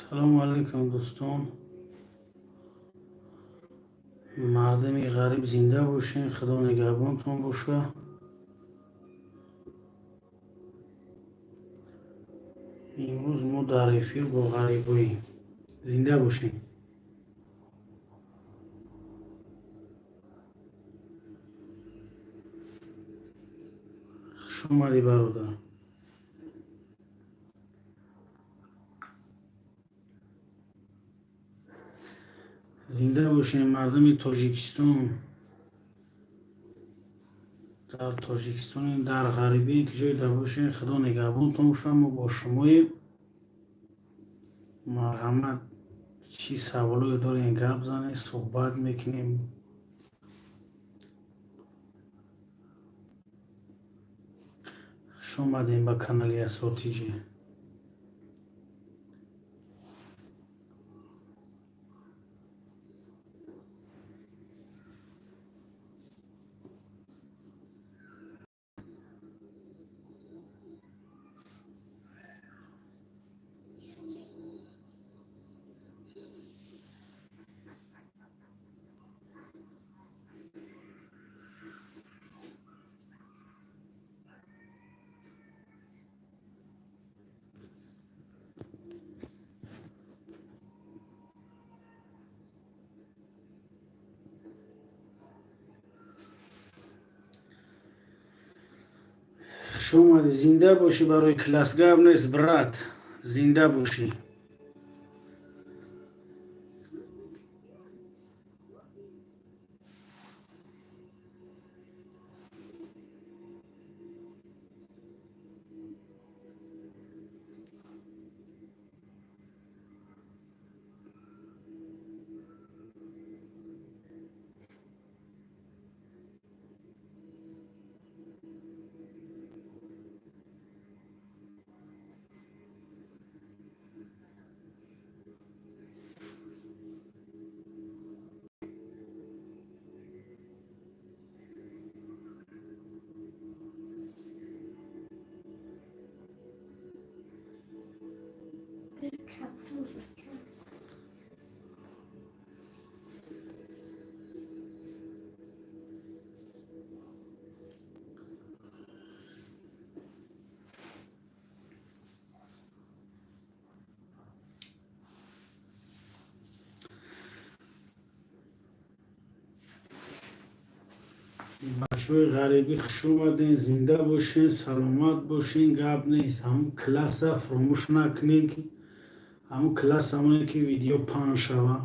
Салому алайкум, дӯстон, мардами ғариб, зинда бошен, Худо нигаҳбонтон боша. Имрӯз мо дар эфир бо ғарибоӣ. Зинда бошем. Хуш омадӣ, бародар. Зинда бошем, мардуми Тоҷикистон, дар Тоҷикистоне, дар ғарибие, ки ҷойда бошем, Худо нигаҳбонтон боша. Мо бо шумоем. Марҳамат, чӣ саволое дорем, гап занед, суҳбат мекунем. Хуш омадем ба канали Асотиҷи. Хуш омадӣ, зинда бошӣ. Барои класс гап нест, брат, зинда бошӣ. Бачаҳои ғарибӣ, хуш омадем, зинда бошен, саломат бошен. Гап нест, ҳамун класса фуромӯш накунем, ки ҳамун класс ҳамоне, ки видео паҳн шава.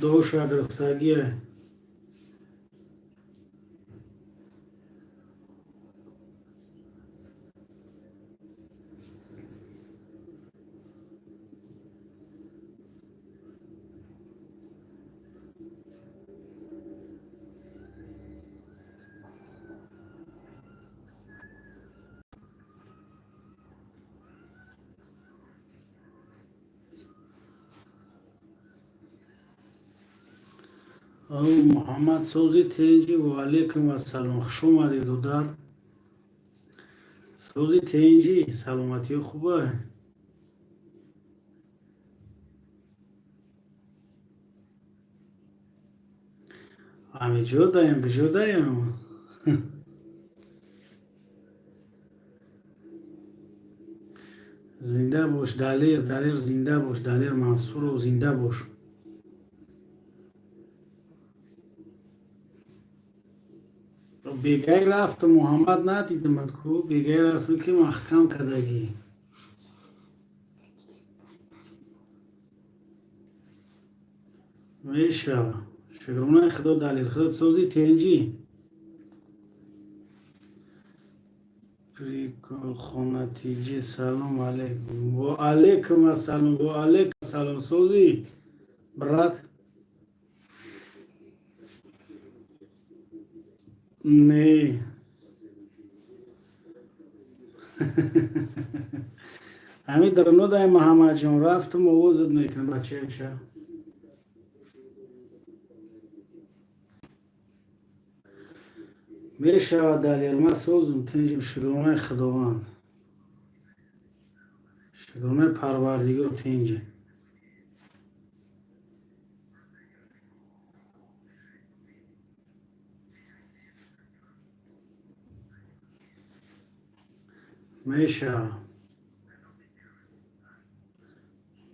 Душа гирифтагие. Муҳаммад, сози, тенҷи? Ваалайкум ассалом, хуш омадед, додар. Сози, тенҷи, саломатиё хуба? Ҳамиҷо даем, куҷо даем? Зинда бош, Далер. Далер, зинда бош. Далер Мансуров, зинда бош. Бегай рафту, Муҳаммад, надидимад ку. Бегай рафту, ки маҳкам кардагӣ. Мешава, шукронаи Худо, Далер, худо сози, тенҷӣ. Прикол. Гулхона ТЖ, салом алейкум. Ва алейкум ассалом, ва алейкум ассалом. Созӣ, брат? Не. Ҳамин дарунодай, Муҳаммадҷон, рафтум, овозат мекунам, бачаиша. Мешавад, Далер, ман созум, тинҷим, шукронаи Худованд, шукронаи Парвардигор, тинҷи. Мешавад,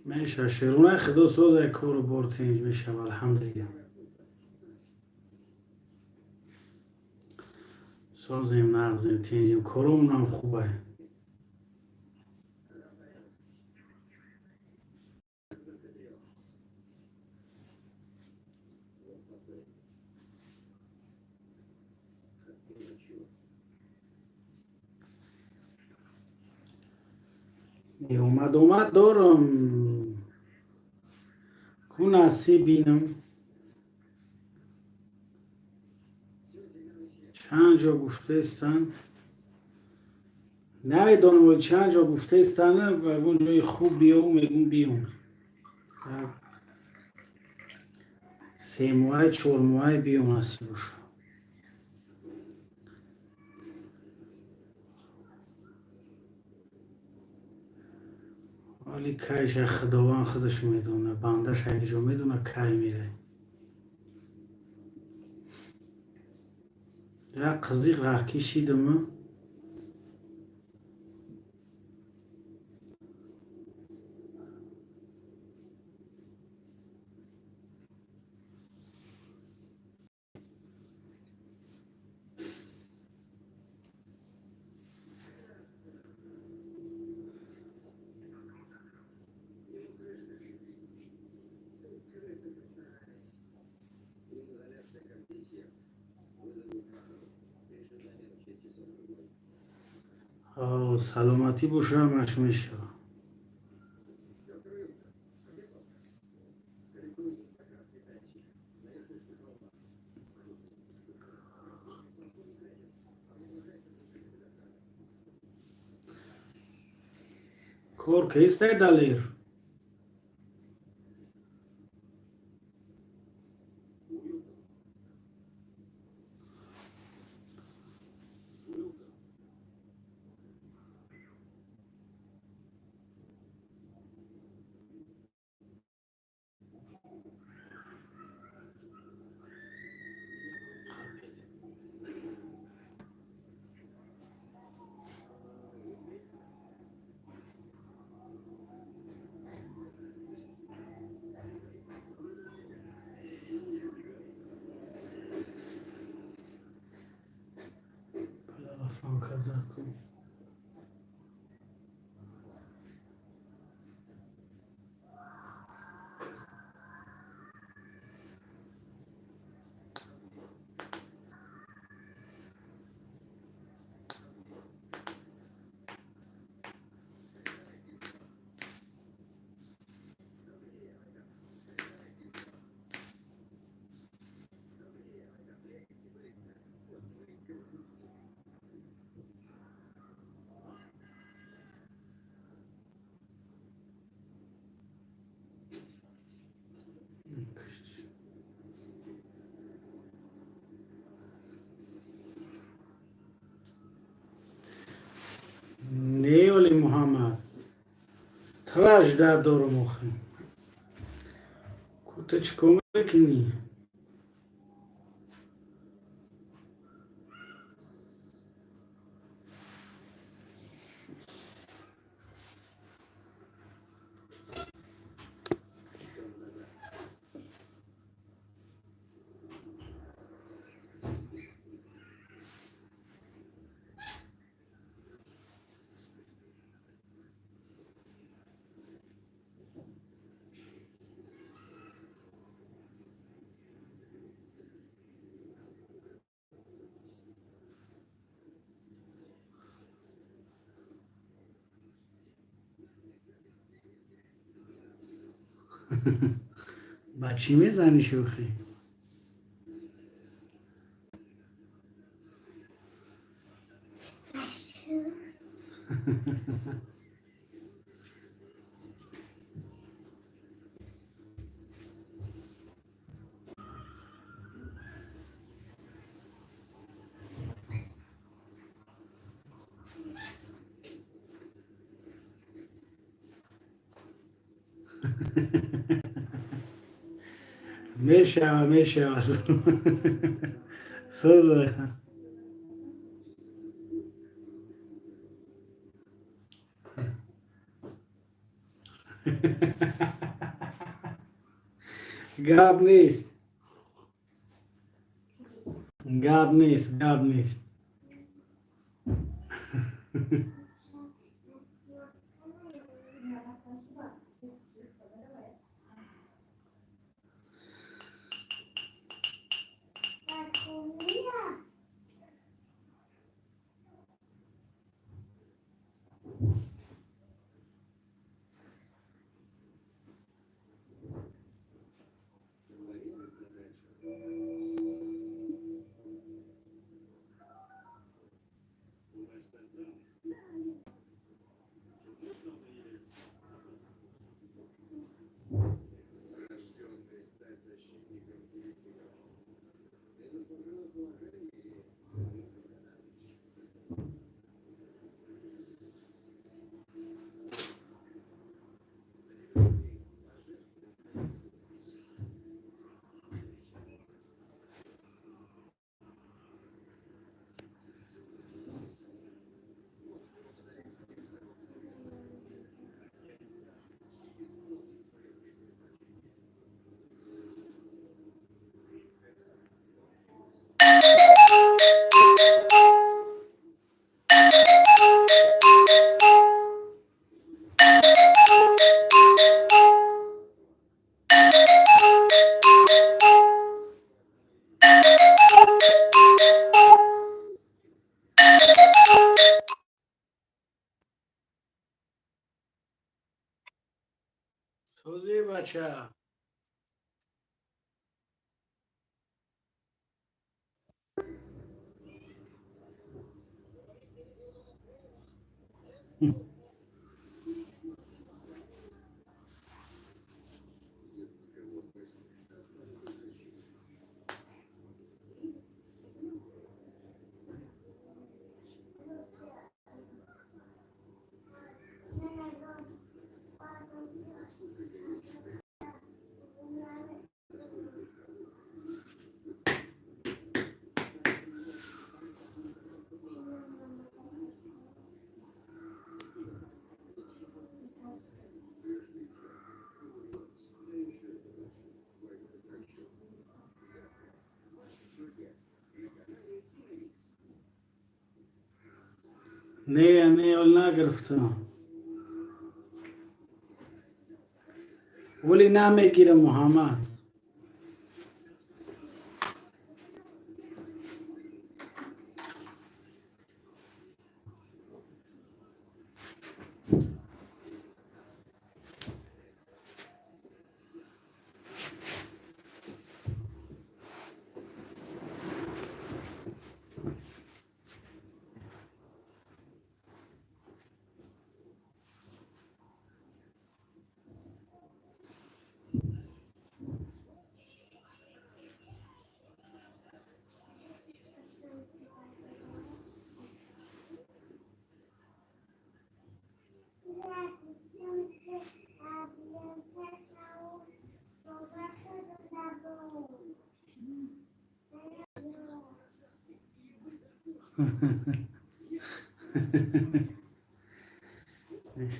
мешавад, шукронаи Худо, созай, кору бор тинҷ мешавад, алҳамдулилла. Созем, нағзем, тинҷем, коромонам хубай. Омад, омад дорам, ку насиб бинам. Чанд ҷо гуфтаистанд, намедонам, вале чанд ҷо гуфтаистанд, ягон ҷои хуб биёв, мегум, биём. 3 моҳай, 4 моҳай биём, насиб боша. Вале кайша Худованд худаш медонад, бандаш якҷо медонад, кай мерай. Як қизиқ раҳ кишидаму. Саломатӣ боша, ҳамаш мешавад. Кор кистай, Далер? Фанка зад кун. Не, оли Муҳаммад, тра ждать дорум охи. Кута чӣ кор мекунӣ? Ба чӣ мезанӣ шӯхӣ? Мешава, мешава. Сӯза. Гап нест, гап нест, гап нест. Сӯзи, бача. Не, не, ҳол нагирифтам. Вале намегирам, Муҳаммад.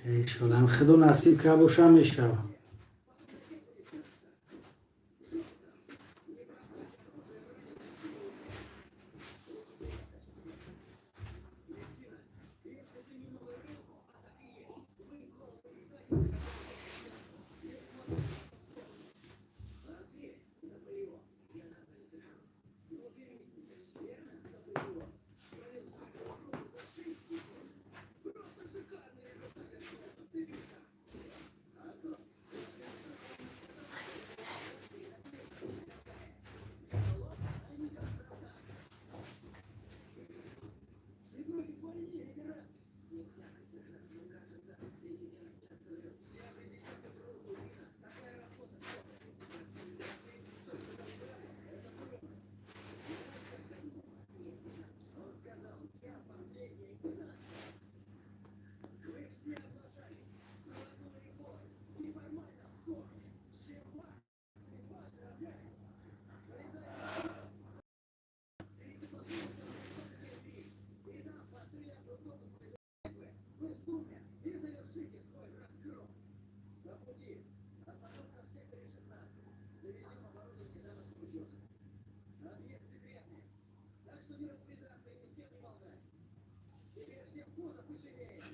Иншолло, худо насиб ка боша, мешава.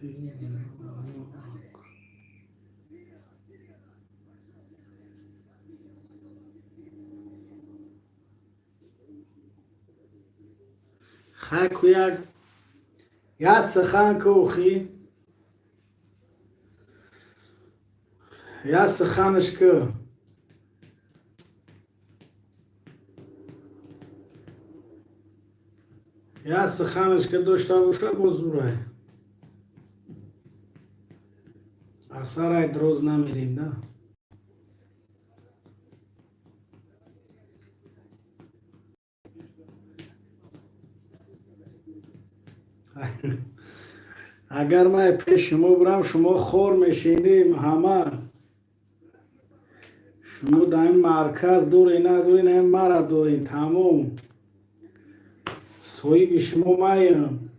Хайку як сухан ку, охи, як суханаш ку. Як суханаш ки дошта боша, бозурай асарай дроз намерем да. Агар ман пеш шумо бурам, шумо хор мешинем ҳама. Шумо дар ин марказ дорен, надорен, ин мара дорен, тамом. Соҳиби шумо маям.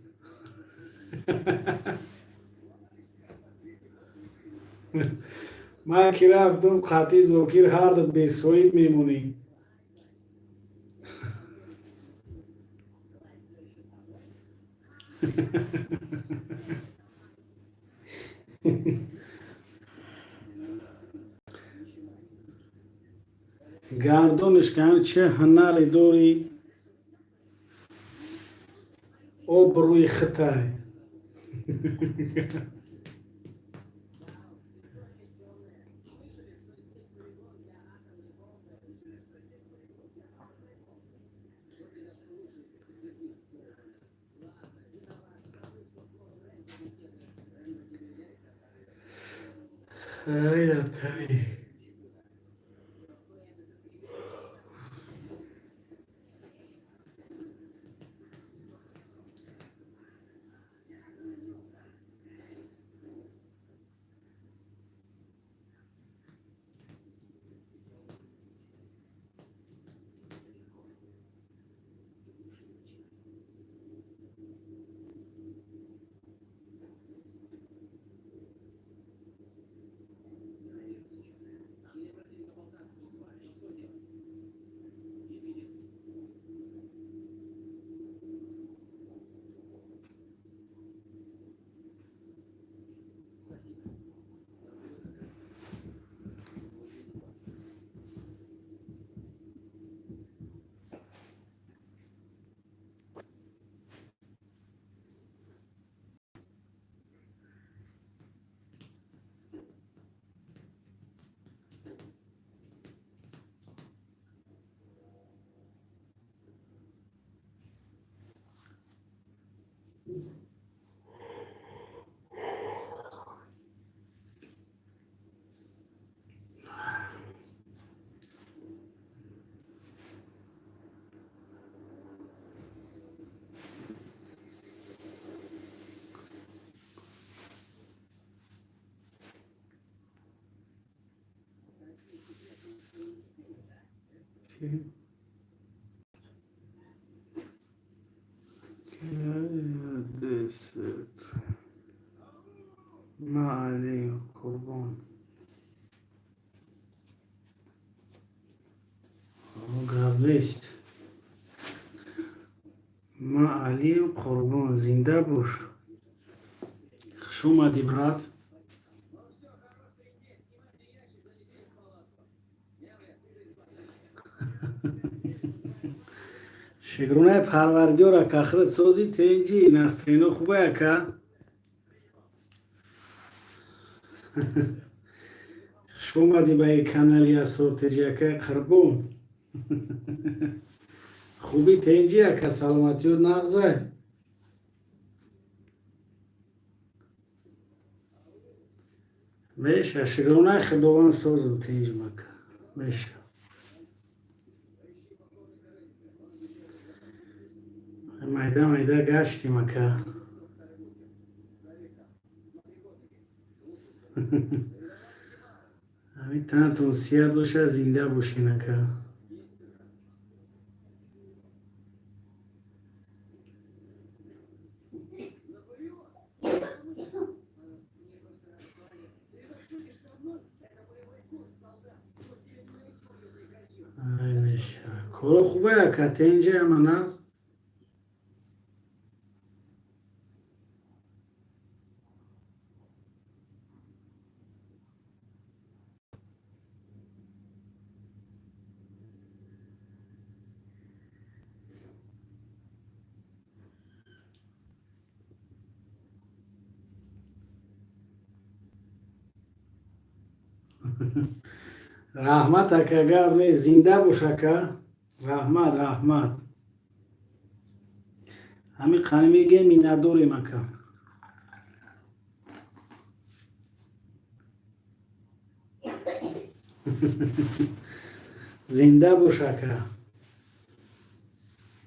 Ман ки рафтам қатъи Зокир, ҳардат бесоҳиб мемонӣ. Гардониш кан, чӣ ҳунаре дорӣ, об рӯи хитай. Ай, абтари. Ма алейк, қурбон, гап нест. Ма алим, қурбон, зинда бош. Хуш омадӣ, брат. Шукронаи Парвардиёра, кахрат сози, тенҷи, настроено хуба, яка? Хуш омадӣ ба канали Асортеҷи, акай Қурбон. Хуби, тенҷи, ака, саломатиёт нағзай? Меша, шукронаи Худованд, созу тинҷ мака, меша. Майда майда гаштим, ака. Ҳамин танатон сиҳат бошад, зинда бошен, ака. Ай, меша, коро хубе, ака, тенҷи, ама нағз? Раҳмат, ака, гап не, зинда бош, ака, раҳмат, раҳмат. Ҳамин қани мегӯем, миннатдорем, ака. Зинда бош, ака.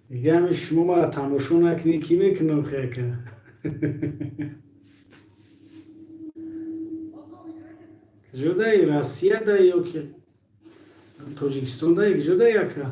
Дига ҳами шумо мара тамошо накунед, кӣ мекунам хе, ака? Куҷодаи? Россияда ё ки Тоҷикистондаи? Куҷодаи, ака?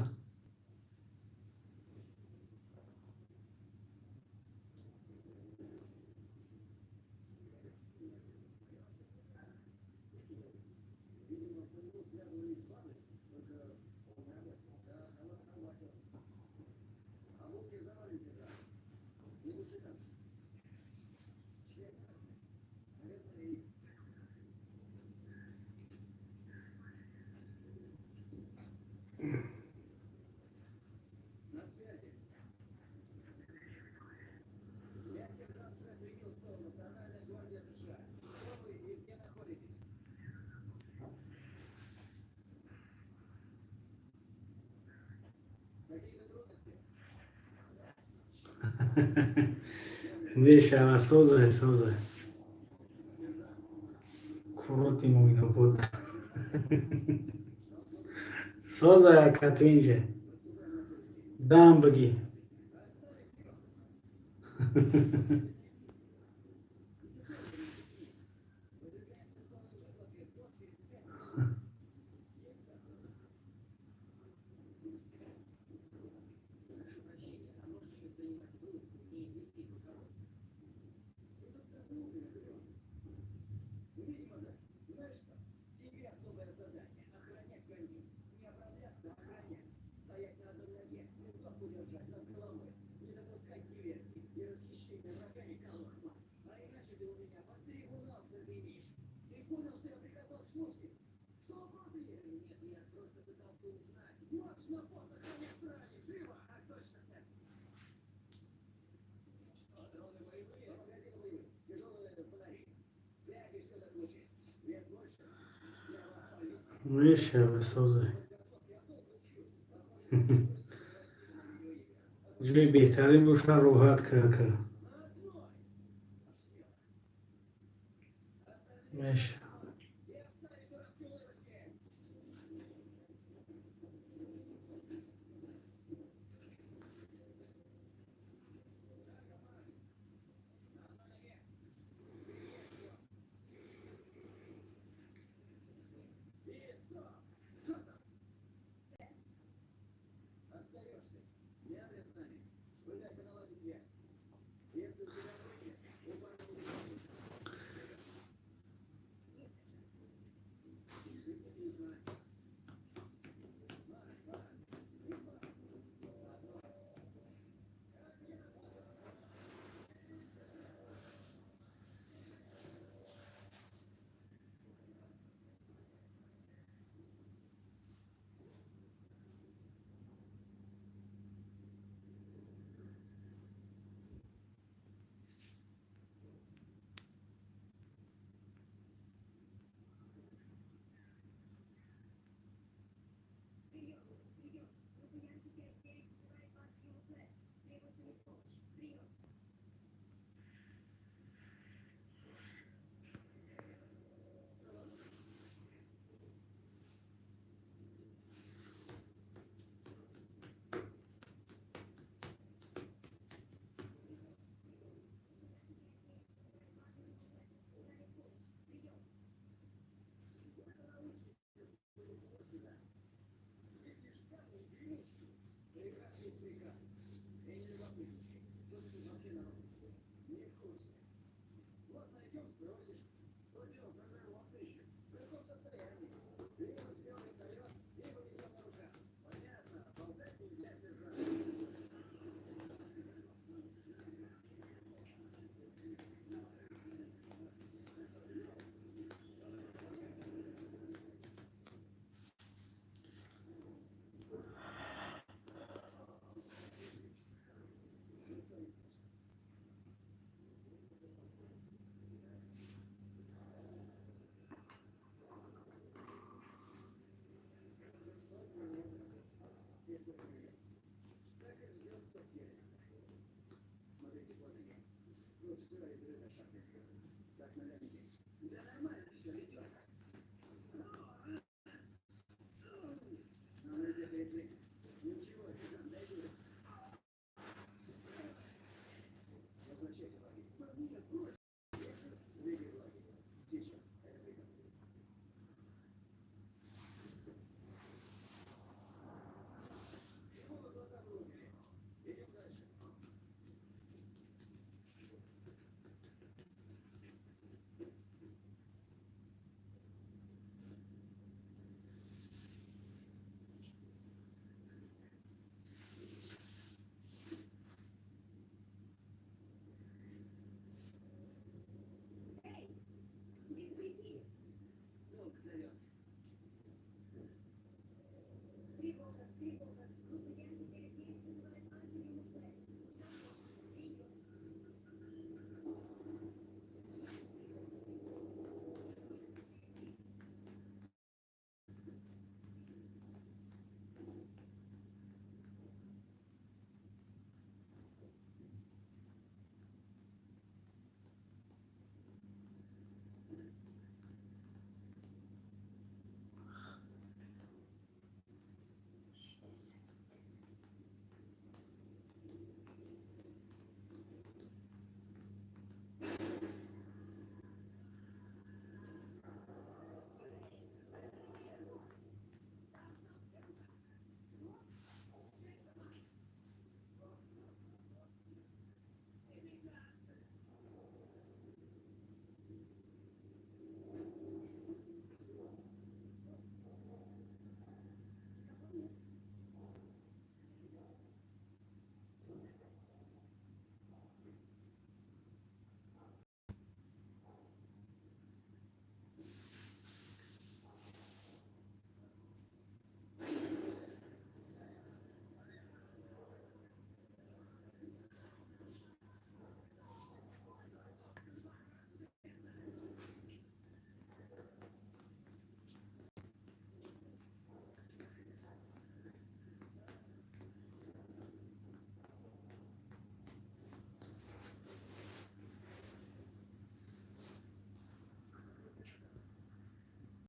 Мешава, созай, созай. Куроти Муинобод. Созай, ака, ту инҷа. Дам бигӣ. Мешава, созай. Ҷои беҳтарин боша, роҳат ка. Мешава.